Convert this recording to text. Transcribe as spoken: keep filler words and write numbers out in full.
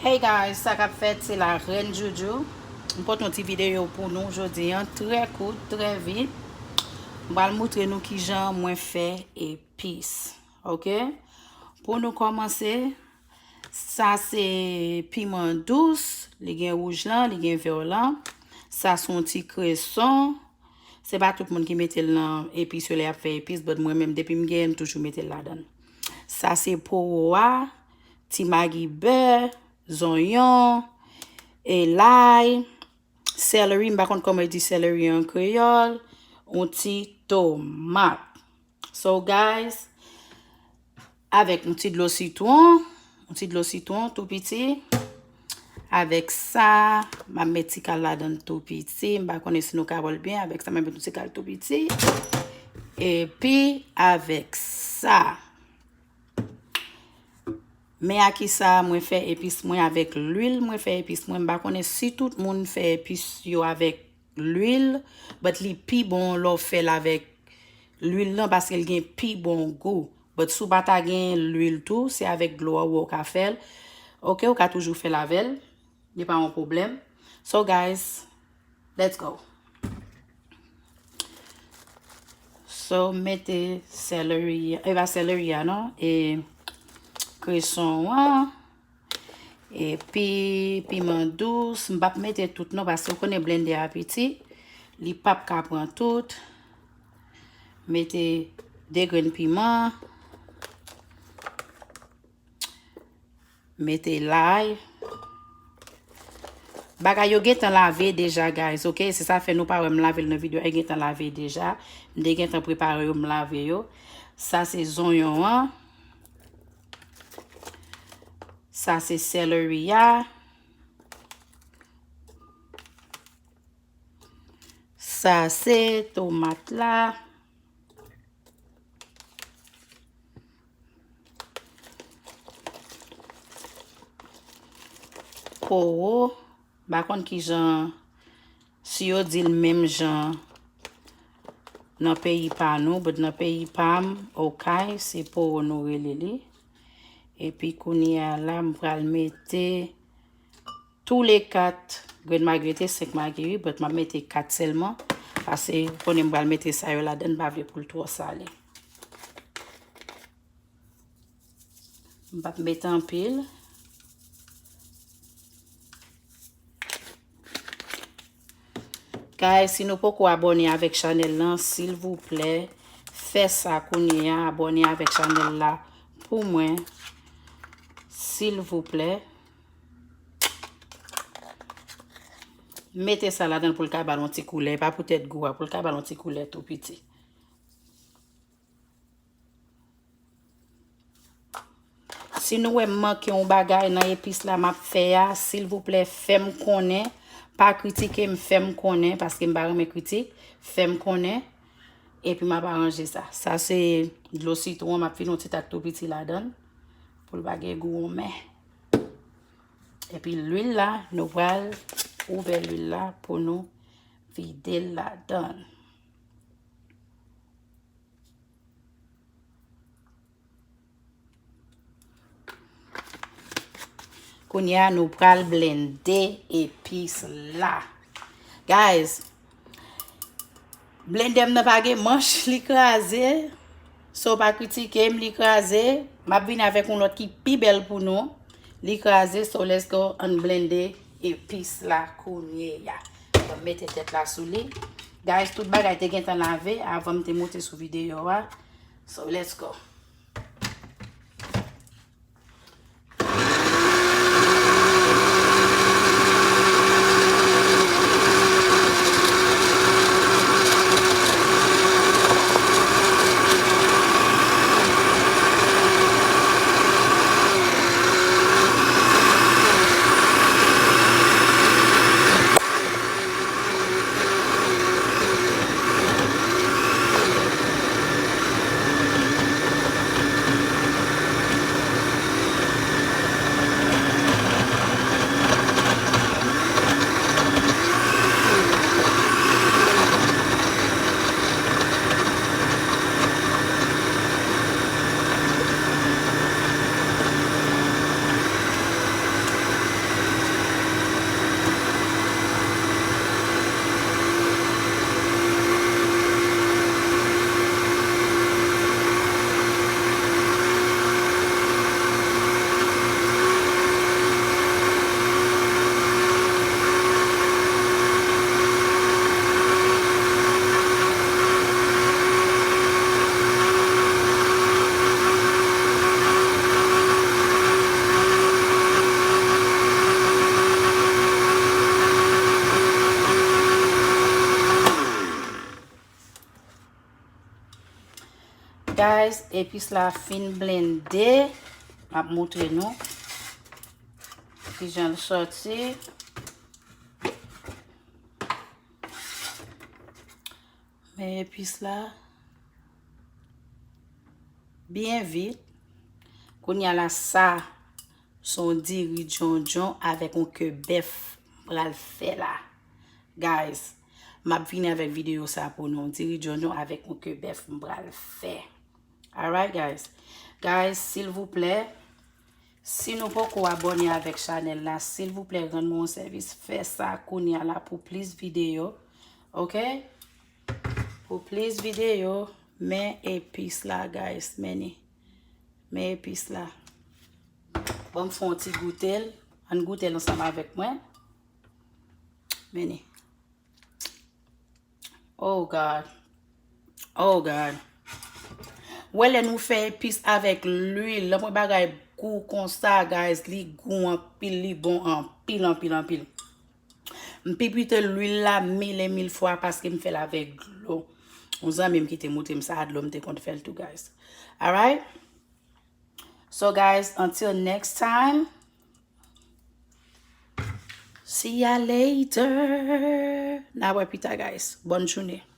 Hey guys, sa k ap fèt, se la Reine Joujou. M pote yon ti videyo pou nou jodi an, trè kout, trè vit. M pral moutre nou kijan mwen fè epis. Ok? Pou nou kòmanse, sa se piman dous, li gen wouj lan, li gen vè lan. Sa se yon ti kreson. Se pa tout moun ki mete l nan epis yo lè y ap fè epis, but mwen menm, depi m genyen, m toujou mete l ladan l. Sa se powo a, ti magi bè, zonyon, e lay, celery, m pa konn kòman yo di celery an kreyòl, yon ti tomat. So guys, avèk yon ti dlo sitwon, yon ti dlo sitwon tou piti. Avèk sa, m ap met ti kal ladan l tou piti. M pa konnen si nou ka wè l byen. Avèk sa, m ap met yon ti kal tou piti. Epi, avèk sa, men a kisa mwen fè epis mwen, avèk lwil mwen fè epis mwen. M pa konnen si tout moun fè epis yo avèk lwil, but li pi bon lè w fè l avèk lwil lan paske l gen pi bon gou. But si w pa ta gen lwil tou, se avèk dlo a ou ka fè l. Ok, ou ka toujou fè l avè l. Li pa yon pwoblèm. So guys, let's go. So, mete celery, e pa celery a non, e kreson an, epi piman dous, m p ap mete tout non, paske w konnen blendè a piti, li p ap ka pran tout. Mete de grenn piman. Mete lay. Bagay yo gentan lave deja, guys, ok? Se sa fè nou pa wè m lave l nan videyo a, yo gentan lave deja. M te gentan prepare yo, m lave yo. Sa se zonyon an. Sa se celery a. Sa se tomat la. Powo, m pa konn kijan, si yo di l menm jan nan peyi pa nou, but nan peyi pa m, Okay, se powo nou rele li. Epi kounye a la, m pral mete tou le kat grenn magi, te senk magi wi, but m ap mete kat sèlman, paske ou konnen m pral mete sa yo ladan, m pa vle pou l twò sale. M p ap mete anpil. Guys, si nou poko abòne avèk chanèl lan, silvouplè, fè sa kounye a, abòne avèk chanèl la pou mwen, silvouplè. Mete sa ladan l pou l ka ba l yon ti koulè, pa poutèt gou a, pou l ka ba l yon ti koulè tou piti. Si nou wè m manke yon bagay nan epis la m ap fè a, silvouplè, fè m konnen. Pa kritike m, fè m konnen, paske m pa renmen kritik. Fè m konnen, epi m ap aranje sa. Sa se dlo sitwon, m ap file yon ti tak tou piti ladan l, pou l pa gen gou anmè. Epi lwil la, nou pral ouvè lwil la pou nou vide l ladan l. Kounye a, nou pral blende epis la. Guys, blendè m nan pa gen manch, li kraze. So, pa kritike m, li kraze. M ap vini avèk yon lòt ki pi bèl pou nou. Li kraze, so let's go, ann blende epis la kounye a. Mwen mete tèt la sou li. Guys, tout bagay te gentan lave avan m te moute sou videyo a. So, let's go. Guys, epis la fin blende. M ap montre nou kijan l sòti. Men epis la byen vit. Kounye a la, sa se yon diri djondjon avèk yon ke bèf m pral fè la. Guys, m ap vini avèk videyo sa pou nou. Diri djondjon avèk yon ke bèf m pral fè. Alright, guys. Guys, silvouplè, si nou poko abòne avèk chanèl la, silvouplè, rann mwen yon sèvis. Fè sa kounye a la pou plis videyo. Ok? Pou plis videyo, men epis la, guys. Men ni. Men epis la. Ban m fè yon ti goute l. Ann goute l ansanm avèk mwen. Men ni. Oh God. Oh God. Wè lè nou fè epis avèk lwil, lè mwen bagay gou konsa, guys, li gou anpil, li bon anpil, anpil, anpil. M pipite lwil la mil e mil fwa paske m fè l avèk dlo. Yon zanmi m ki te montre m sa, a dlo m te konn fè l tou, guys. Alright? So, guys, until next time, see ya later. N a wè pita, guys. Bòn jounen.